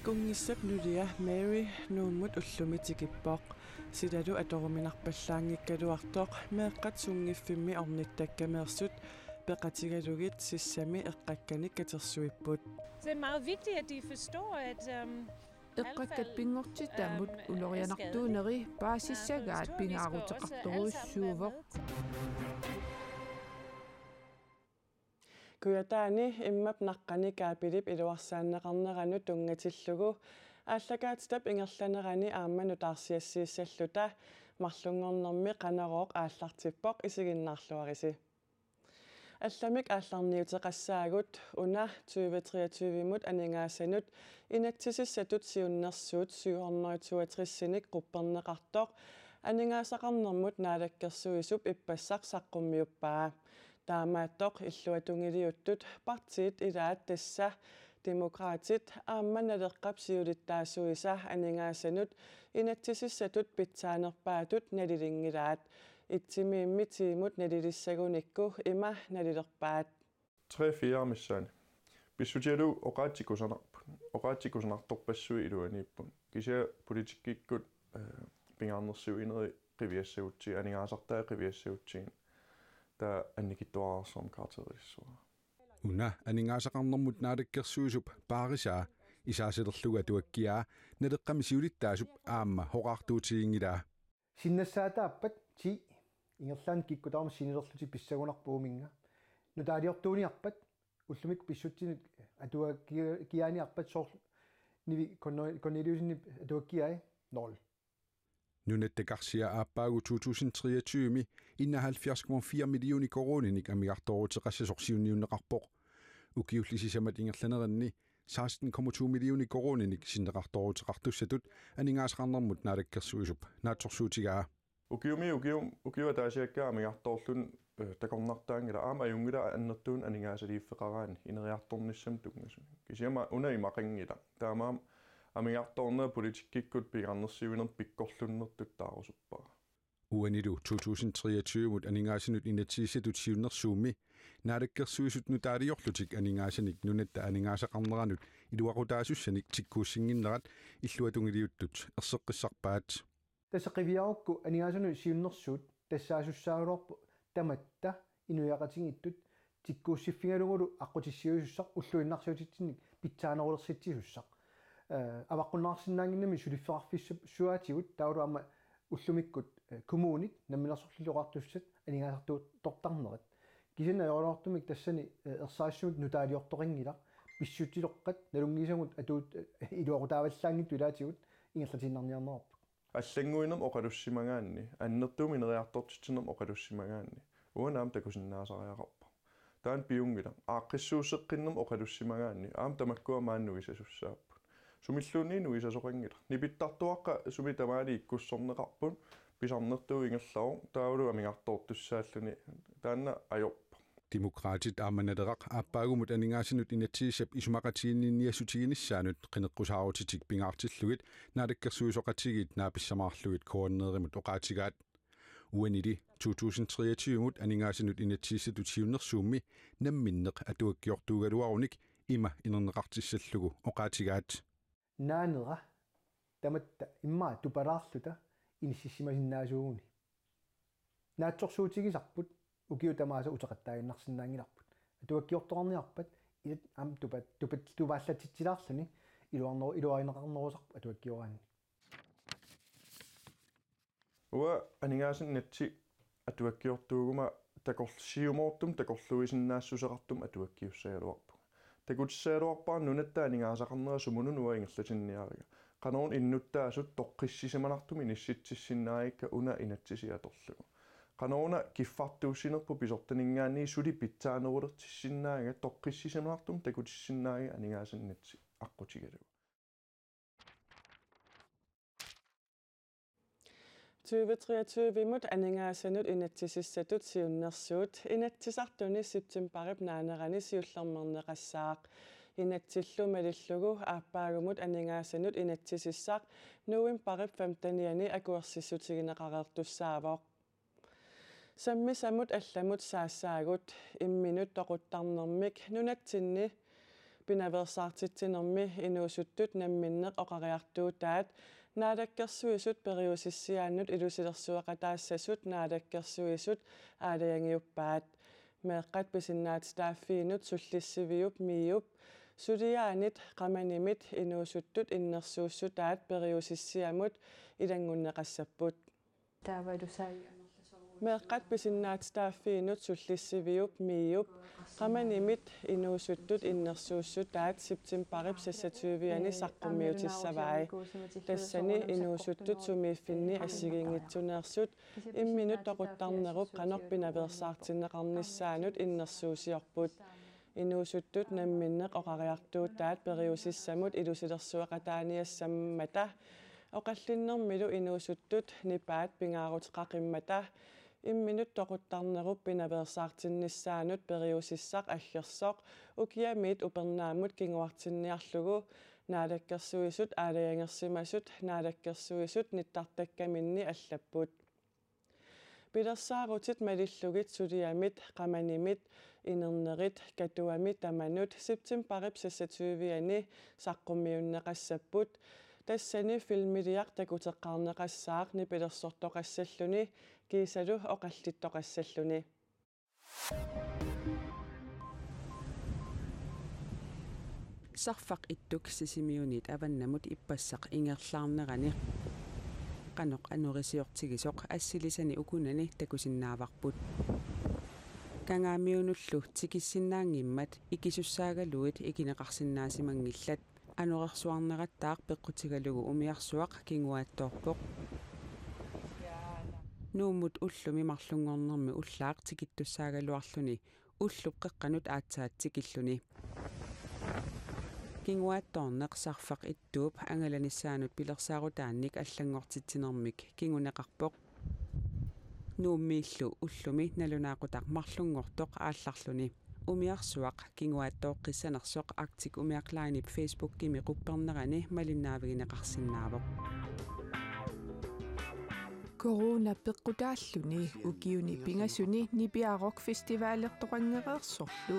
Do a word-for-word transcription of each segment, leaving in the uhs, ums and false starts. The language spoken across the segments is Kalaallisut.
Kunngissap nulia Mary Nuummut ullumi tikippoq. Silalu atoruminarpallaanngikkaluartoq meeqqat sunngiffimmi ornittakkameersut peqatigalugit sissami eqqakkanik katersuipput. Så det er meget vigtigt, at de forstår, at øhm, Eqqakkat pinngortitaamut ulorianartuuneri paasissagaat pingaaruteqartorujussuuvoq. Kujataani immap naqqani kaapilip iluarsaanneqarneranut tunngatillugu aallakaatitap ingerlanerani aamma nutaarsiassiissalluta marlunngornermi Qanorooq aallartippoq, isiginnaarluarisi. Allamik aallarniuteqassaagut. Una tyve treogtyve-mut aningaasanut inatsisissatut siunnersuut syv hundrede toogtres-inik qupperneqartoq aningaasaqarnermut naalakkersuisup ippassaq saqqummiuppaa. Taamaattoq illuatungiliuttut partiit ilaat, tassa Demokraatit aamma Naleqqap siulittaasuisa aningaasanut inatsisissatut pitsaanerpaatut nalilinngilaat. Itsimiimmi tiimut nalilissagunikku ima nalilerpaat. Tre-fire missaani. Pissutigalugu oqaatsit kusanarput. Oqaatsit kusanartorpassuit iluaniipput. Kisianni politikkikkut, eh, pingaarnersiuineri qiviassagutsigit, aningaasartai qiviassagutsigit. Taava annikitsuararsuarmik karakterissuara. Una aningaasaqarnermut naalakkersuisup paarisaa isaasalerlugu atuakkiaa Naleqqami siulittaasup aamma oqaatiginngilaat. Sinnassaataappat ti ingerlaannaq kikkut tamarmik sinilerlutik pissagunarpoq uuminnga. Nutaaliortuuniarpat ullumikkut pissutsinut atuakkiaaniarpat, soorlu Nivi Corne-, Corneliussenip atuakkiai nul. Nunatta karsia aappaagu to tusind treogtyve-mi enoghalvfjerds komma fire millioner koruuninik amigartooruteqassasoq siunniunneqarpoq. Ukiullit sisamat ingerlaneranni seksten komma to millioner koruuninik sinneqartooruteqartussatut aningaasaqarnermut naalakkersuisup naatsorsuutigaa. Ukiumi ukium ukiup ataasiakkaani amigartoorluni, eh, takornartaanngilaq, aamma ajunngilaq annertuumik aningaasaliiffeqaraanni ineriartornissamut tunngasunik. Kisianni una imaqanngilaq. Taamaammat amigartoornera politikkikkut pingaarnersiuinermik pikkorlunnertut taarusuppara. Uanilu to tusind treogtyve-mut aningaasanut inatsisissatut siunnersuummi naalakkersuisut nutaaliorlutik aningaasanik nunatta aningaasaqarneranut iluaqutaasussanik tikkuussinnginnerat illuatungiliuttut erseqqissarpaat. Tassa qiviarukku aningaasanut siunnersuut tassaasussaagaluarput tamatta inuiaqatigiittut tikkuussiffigalugulu aqqutissiuisussaq, ulluinnarsiutitsinnik pitsaanerulersitsisussaq. Eh, avaqqunneqarsinnaannginnami suliffeqarfissuaatigut, taavalu aamma ullumikkut, eh, kommunit namminersorlutik oqartussat aningaasartuuttortarnerat. Kisianni ajoraluartumik tassani, eh, ersarissumik nutaaliortoqanngilaq, pissutileqqat nalunngisagut atuut, eh, iluaqutaavallaanngitsut ilaatigut ingerlatiinnarniarneqarput. Allannguinermik oqalussimagaanni, annertuumik ineriartortitsinermik oqalussimagaanni, uanga aamma takusinnaasariaqarpoq. Taanna piunngilaq. Aaqqissuusseqqinnermik oqalussimagaanni, aamma tamakkua maani nuisasussaapput. Sumilluunniit nuisasoqanngilaq. Nipittartuaqqat sumi tamaani ikkussorneqarput, pisarnertuut ingerlavoq, taavalu amigartoortussaalluni, taanna ajorpoq. Demokraatit aamma Naleraq aappaagumut aningaasanut inatsisissap isumaqatiginninniassutiginissaanut qineqqusaarutitik pingaartillugit naalakkersuisooqatigiit naapissamaarlugit K N R-imut oqaatigaat. Uanili to tusind treogtyve-mut aningaasanut inatsisissatut siunnersuummi namminneq atuakkiortuugaluarunik ima inerneqartissallugu oqaatigaat. Naanera tamatta immaqa tupalaarluta inississimasinnaasuuguni. Naatsorsuutigisarput ukiut tamaasa uteqattaaginnarsinnaanngilarput. Atuakkiortoqarniarpat ilat aamma tupa-, tupa-, tupaallatsitsilaarluni iluarneru-, iluarineqarnerusarput atuakkioraanni. Uanga aningaasanut inatsit atuakkiortuuguma takor-, siumoortumik takorluuisinnaassuseqartumik atuakkiussagaluarpunga. Takutissagaluarpara nunatta aningaasaqarnera sumununa uanga ingerlatinniariga. Qanoruna innuttaasut toqqissisimanartumik inissitsissinnaagakka una inatsisit atorlugu. Qanoruna kiffartuussinerput pisortaninngaanniit suli pitsaanerulersissinnaagiga toqqissisimanartumik takutissinnaagakka aningaasanut inatsit aqqutigalugu. Tyve treogtyve-mut aningaasanut inatsisissatut siunnersuut Inatsisartuni septembarip naanerani siullermeerneqassaaq. Inatsillu malillugu aappaagumut aningaasanut inatsisissaq novembarip femtenianni akuersissutigineqareertussaavoq. Sammisamut allamut saassaagut, imminut toquttarnermik nunatsinni Pinaveersaartitsinermi inuusuttut namminneq oqariartuutaat Naalakkersuisut periusissiaannut ilusilersueqataassasut naalakkersuisut aalajangiuppaat. Meeqqat pisinnaatitaaffiinut sullissiviup MIO-p suliaanit Qamanimit inuusuttut innersuussutaat periusissiamut ilanngunneqassapput. Taavalu sai amerlasoorujussuuvoq. Meeqqat pisinnaatitaaffiinut sullissiviup MIO-p Qamanimit inuusuttut innersuussutaat septembarip seksogtyve-ani saqqummiutissavai. Tassani inuusuttut sumiiffinni assigiinngitsuneersut imminut toquttarnerup qanoq pinaveersaartinneqarnissaanut innersuussiorput. Inuusuttut namminneq oqariartuutaat periusissamut ilusilersueqataaniassammata oqallinnermilu inuusuttut nipaat pingaaruteqaqimmata imminut toquttarnerup pinaveersaartinnissaanut periusissaq aggersoq ukiamiit upernaammut kinguartinniarlugu Naalakkersuisut aalajangersimasut naalakkersuisut nittartakkaminni allapput. Pilersaarutit malillugit suliamit Qamanimit inernerit Katuami tamanut septembarip seksogtyve-ani saqqummiunneqassapput. Tassani filmiliaq takuteqqaarneqassaaq nipilersortoqassalluni kiisalu oqallittoqassalluni. Sarfaq Ittuk Sisimiunit avannamut ippassaq ingerlaarnerani qanoq anorisiortigisoq assilisani ukunani takusinnaavarput. Kangaamiunullu tikissinnaanngimmat ikisussaagaluit ikineqarsinnaasimanngillat. Anorersuarnerattaaq peqqutigalugu umiarsuaq kinguaattoorpoq. Nuummut ullumi marlunngornermi ullaaq tikittussaagaluarluni ullup qeqqanut aatsaat tikilluni. Kinguaattoorneq Sarfaq Ittuup angalanissaanut pilersaarutaannik allanngortitsinermik kinguneqarpoq. Nuummiillu ullumi nalunaaqutaq marlunngortoq aallarluni. Umiarsuaq kinguaattooqqissanersoq Arctic Umiaq Linep Facebookimi quppernerani malinnaavigineqarsinnaavoq. Corona peqqutaalluni ukiuni pingasuni Nipiaa Rock Festivalertoqanngereersorlu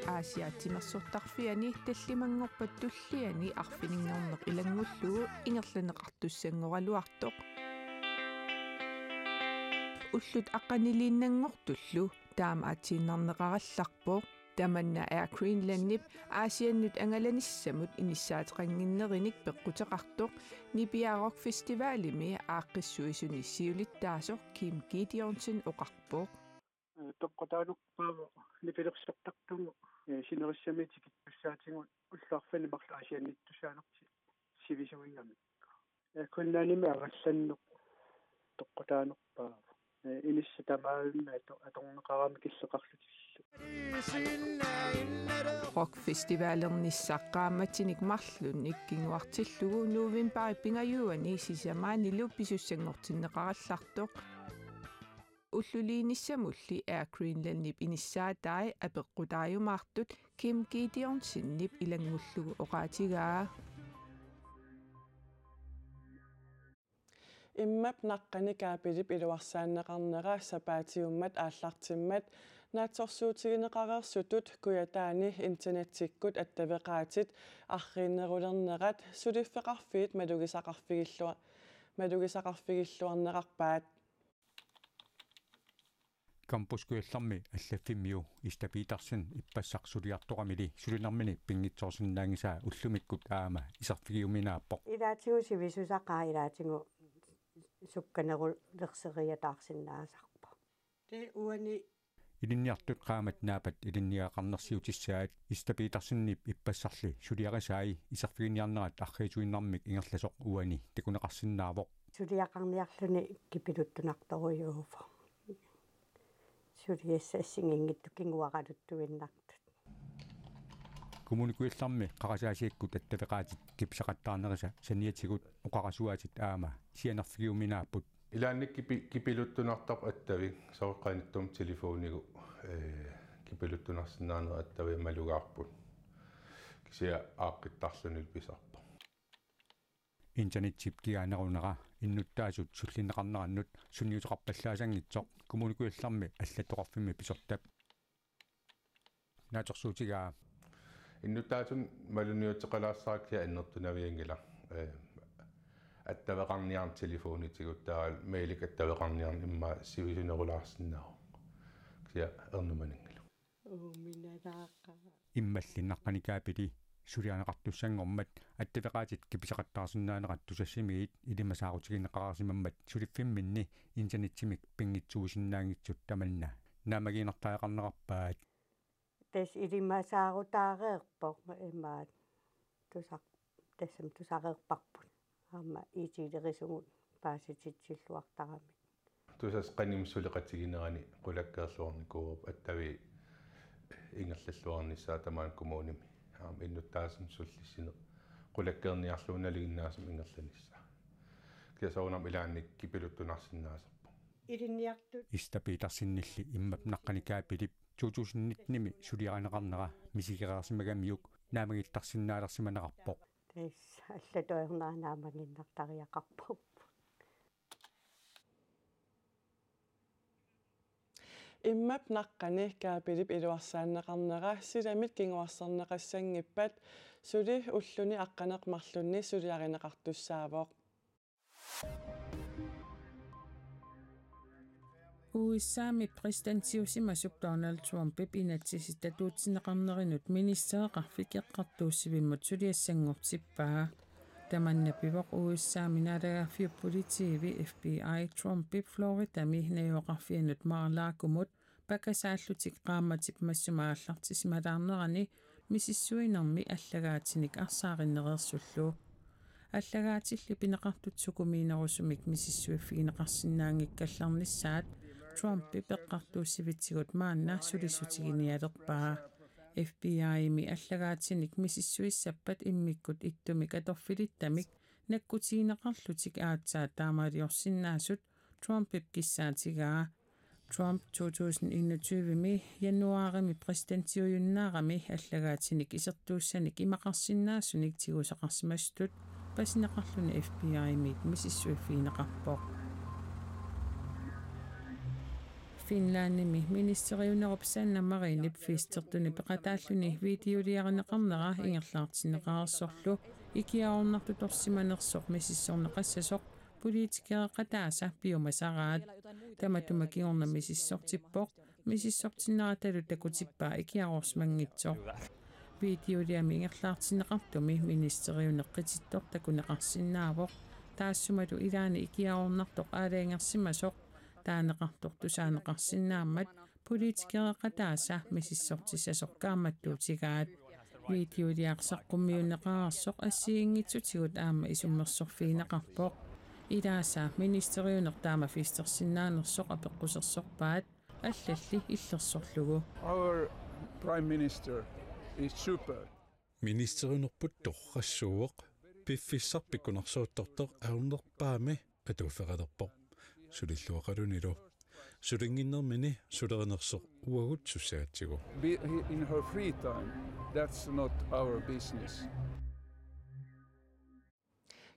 Aasiaat timersortarfiani tallimanngorpat tulliani arfininngorneq ilanngullugu ingerlanneqartussanngoraluartoq. Ullut aqqaniliinnanngortullu taama aatsiinnarneqarallarpoq. Tamanna Air Greenlandip Aasiannut angalanissamut inissaateqannginnerinik peqquteqartoq Nipiaa Rock Festivalimi aaqqissuisuni siulittaasoq Kim Gideonsen oqarpoq. Toqqataanerpaavoq nipilersortartugut, ee, sinerissami tikittussaatigut ullut arfineq-marluk Aasiannittussaanertik sivisuigamik. Ee, Greenlandimi avallanneq toqqataanerpaavoq. Ee, inissat tamavimmik ato-, atorneqarami killeqarlutillu. Rock Festivalernissaq qaammatini marlunnik kinguartillugu novembarip pingajuani sisamaanilu pisussanngortinneqarallartoq. Ulluliinissamulli Air Greenlandip inissaatai apeqqutaajumaartut Kim Gideonsenip ilanngullugu oqaatigaa. Immap naqqani kaapilip iluarsaanneqarnera sapaatiummat aallartimmat naatsorsuutigineqareersutut Kujataani internettikkut attaveqaatit arriinnerulernerat suliffeqarfiit malugisaqarfigillua-, malugisaqarfigilluarnerarpaat. Campus Kujallermi allaffimmiu Ista Petersen ippassaq suliartoramili sulinermini pinngitsoorsinnaanngisaa ullumikkut aamma iserfigiuminaappoq. Ilaatigut sivisusaqaaq, ilaatigut sukkanerulerseriataarsinnaasarpoq. Tee uani. Ilinniartut qaammat naapat ilinniagaqarnersiutissaat Ista Petersenip ippassarli suliarisai iserfiginiarnerat arriitsuinnarmik ingerlasoq uani takuneqarsinnaavoq. Suliaqarniarluni kipiluttunartorujuuvoq. Suliassat assigiinngitsut kinguaraluttuinnartut. Kommune Kujallermi qarasaasiakkut attaveqaatit kipisaqattaarnerisa saniatigut oqarasuaatit aamma sianerfigiuminaapput. Ilaanni kipi-, kipiluttunartarpoq attavik, soorlu qanittumi telefonikkut, ee, kipiluttunarsinnaanerit attaviat malugaarput. Kisianni aaqqittarlunilu pisarpoq. Internettip kigaanerunera innuttaasut sullinneqarnerannut sunniuteqarpallaasanngitsoq Kommune Kujallermi allattoqarfimmi pisortap. naatsorsuutigaa. Innuttaasunut malunniuteqalaassavara kisianni annertunavianngilaq. Eh, attaveqarniarneq telefonitigut taavalu mailik attaveqarniarneq immaqa sivisunerulaarsinnaavoq. Kisianni ernumananngilaq. Uuminalaaqaa. Immalli naqqani kaapili suliarineqartussanngormat attaveqaatit kipiseqattaarsinnaanerat Tusassimiit ilimasaarutigineqarsimammat suliffimminni internetsimik pinngitsuusinnaanngitsut tamanna naammagiinnartariaqarnerarpaat. Tassa ilimasaarutaareerpoq imaat tusaq-, tassami tusareerparput. Aamma I T-lerisugut paasititsilluartaramik. Tusassaq qanimut suleqatiginerani qulakkeerluarnikuuvoq attaviit ingerlalluarnissaat tamaani kommunimi. Aamma innuttaasunut sullissineq qulakkeerniarlugu nalinginnaasumik ingerlanissaa. Kisianni soorunami ilaanni kipiluttunarsinnaaserpoq. Ilinniartut. Ista Petersenilli immap naqqani kaapilip to tusind nitten-imi suliarineqarnera misigereersimagamiuk naammagittarsinnaalersimanerarpoq. Tassa allatut ajornera naammagiinnartariaqarparput. Immap naqqani kaapilip iluarsaanneqarnera silamit kinguarserneqassanngippat suli ulluni aqqaneq marlunni suliarineqartussaavoq. U S A-mi præsidentiusimasup Donald Trumpip inatsisitatuutsineqarnerinut ministereqarfik eqqartuussivimmut suliassanngortippaa. Tamanna pivoq U S A-mi naalagaaffiup politiivi F B I Trumpip Floridami najugaqarfianut Mar-a-Lagomut pakasaallutik qaammatip massuma aallartisimalaarnerani misissuinermi allagaatinik arsaarinnereersullu. Allagaatilli pineqartut sukumiinerusumik misissuiffigineqarsinnaanngikkallarnissaat Trumpip eqqartuussivitsigut maanna sulissutiginialerpaa. F B I-mi allagaatinik misissuissappat immikkut ittumik atorfilittamik nakkutigineqarlutik aatsaat taamaaliorsinnaasut Trumpip kissaatigaa. Trump to tusind enogtyve-mi januaarimi præsidentiujunnaarami allagaatinik isertuussanik imaqarsinnaasunik tigusaqarsimasutut pasineqarluni F B I-miit misissuiffigineqarpoq. Finlandimi ministeriunerup Sanna Marinip festertuni peqataalluni videoliarineqarnera ingerlaartinneqareersorlu ikiaroornartutorsimanersoq misissorneqassasoq politikereqataasa piumasaraat. Tamatuma kingorna misissortippoq, misissortinneratalu takutippaa ikiaroorsimanngitsoq. Videoliami ingerlaartinneqartumi ministeriuneq qitittoq takuneqarsinnaavoq. Taassumalu ilaanni ikiaroornartoq aalajangersimasoq taaneqartoq tusaaneqarsinnaammat politikereqataasa misissortissasoq kaammattuutigaat. Videoliaq saqqummiunneqareersoq assigiinngitsutigut aamma isummersorfigineqarpoq. Ilaasa ministeriuneq taama festersinnaanersoq apeqqusersorpaat allalli illersorlugu. Our Prime Minister is super. Ministeriunerput torrassuuvoq, piffissaq pikkunarsuuttortoq ajornerpaami atuuffeqalerpoq. Sulilluaqalunilu. Sulinnginnermini sulerinersoq uagut sussagatsigu. Be, in her free time, that's not our business.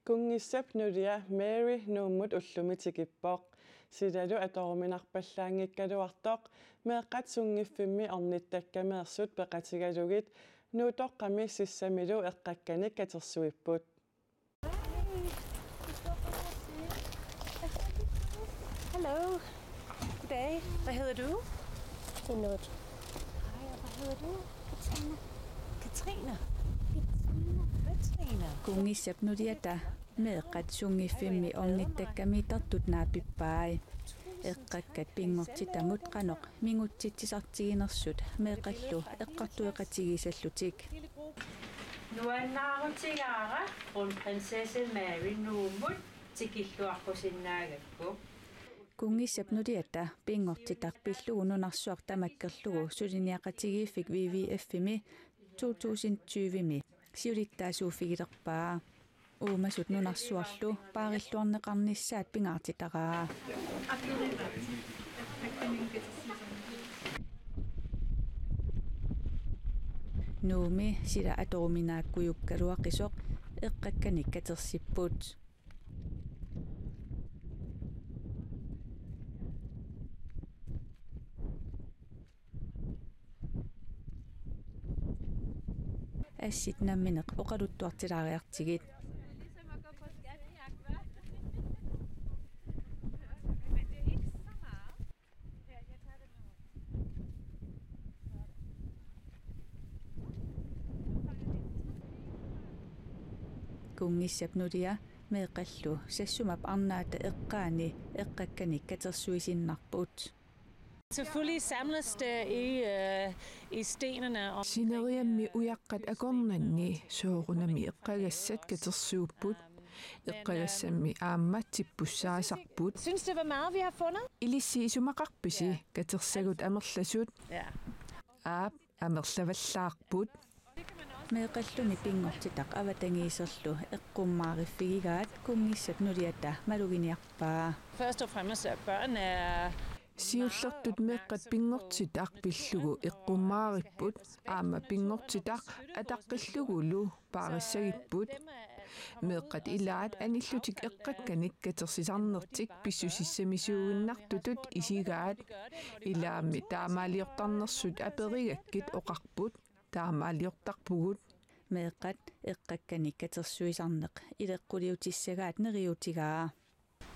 Kunngissap nulia Mary Nuummut ullumi tikippoq. Silalu atoruminarpallaanngikkaluartoq meeqqat sunngiffimmi ornittakkameersut peqatigalugit Nuuttoqqami sissamilu eqqakkanik katersuipput. Hello. Goddag. Hvad hedder du? Innut. Hej, og hvad hedder du? Katrine. Katrine. Katrine. Kunngissap nuliata meeqqat sunngiffimmi ornittakkamiittartut naapippai. Eqqakkat pinngortitamut qanoq mingutsitsisartiginersut meeqqallu eqqartueqatigiissallutik. Nuannaarutigaara Kronprinsesse Mary Nuummut tikilluaqqusinnaagakku. Kunngissap nuliata pinngortitaq pillugu nunarsuaq tamakkerlugu suliniaqatigiiffik W W F-imi to tusind tyve-mi siulittaasuuffigilerpaa. Uumasut nunarsuarlu paarilluarneqarnissaat pingaartitaraa. Nuummi sila atoruminaakkujukkaluaqisoq eqqakkanik katersipput. assit nammineq oqaluttuartilaariartigit. Kunngissap nulia meeqqallu Sassumap arnaata eqqaani eqqakkanik katersuisinnarput. Selvfølgelig samles det i, øh, i stenene. Og sineriammi ujaqqat akornanni soorunami eqqagassat katersuupput. Eqqagassammi aamma tippussaasarput. Synes, det var meget, vi har fundet. Ilissi isumaqarpisi katersagut amerlasut? Ja. Aap, amerlavallaarput. Meeqqallumi pinngortitaq avatangiiserlu eqqummaariffigigaat kunngissap nuliata maluginiarpaa. Først og fremmest, at børn er siullertut meeqqat pinngortitaq pillugu eqqummaaripput, aamma pinngortitaq ataqqillugulu paarissagipput. Meeqqat ilaat anillutik eqqakkanik katersisarnertik pissusissamisuuinnartutut isigaat. Ilaammi taamaaliortarnersut aperigakkit oqarput: Taamaaliortarpugut. Meeqqat eqqakkanik katersuisarneq ileqquliutissagaat neriuutigaa.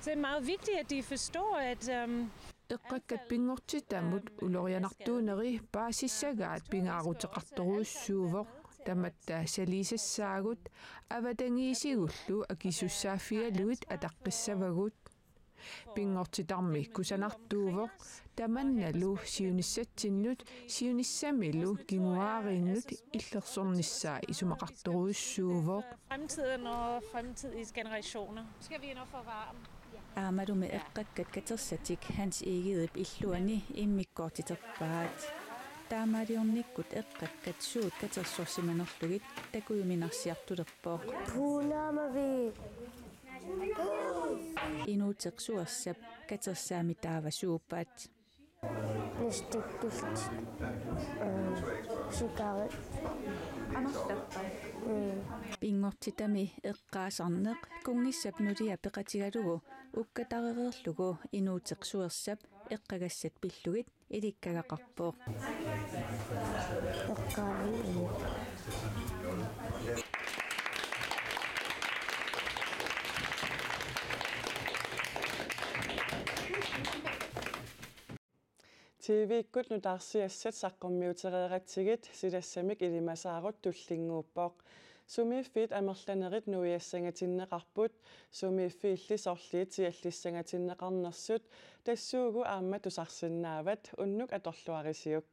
Det er meget vigtigt, at de forstår, at, øhm, eqqakkat pinngortitamut ulorianartuuneri paasissagaat pingaaruteqartorujussuuvoq, tamatta saliisassaagut, avatangiisigullu akisussaaffigalugit ataqqissavagut. Pinngortitarmi kusanartuuvoq, tamannalu siunissatsinnut siunissamilu kinguaariinnut illersornissaa isumaqartorujussuuvoq. Fremtiden og fremtidens generationer. Skal vi ind og forvare dem? Aamalumi eqqakkat katersatik Hans Egedep illuani immikkoortiterpaat. Taamaaliornikkut eqqakkat suut katersorsimanerlugit takujuminarsiartulerpoq. Puunaamavii. Inuuteq Suersap katersaami taava suuppat? Næstikkilt. Øh, sikari. Amerlappat. Mm. Pinngortitami eqqaasarneq kunngissap nulia peqatigalugu ukkatarereerlugu Inuuteq Suersap eqqagassat pillugit ilikkagaqarpoq. Eqqaavin. T V-kkut nutaarsiassat saqqummiutereeratsigit silassamik ilimasaarut tullinnguuppoq. Sumiiffiit amerlanerit nuiassangatinneqarput, sumiiffiilli sorliit siallissangatinneqarnersut, tassuugu aamma tusarsinnaavat, unnuk atorluarisiuk.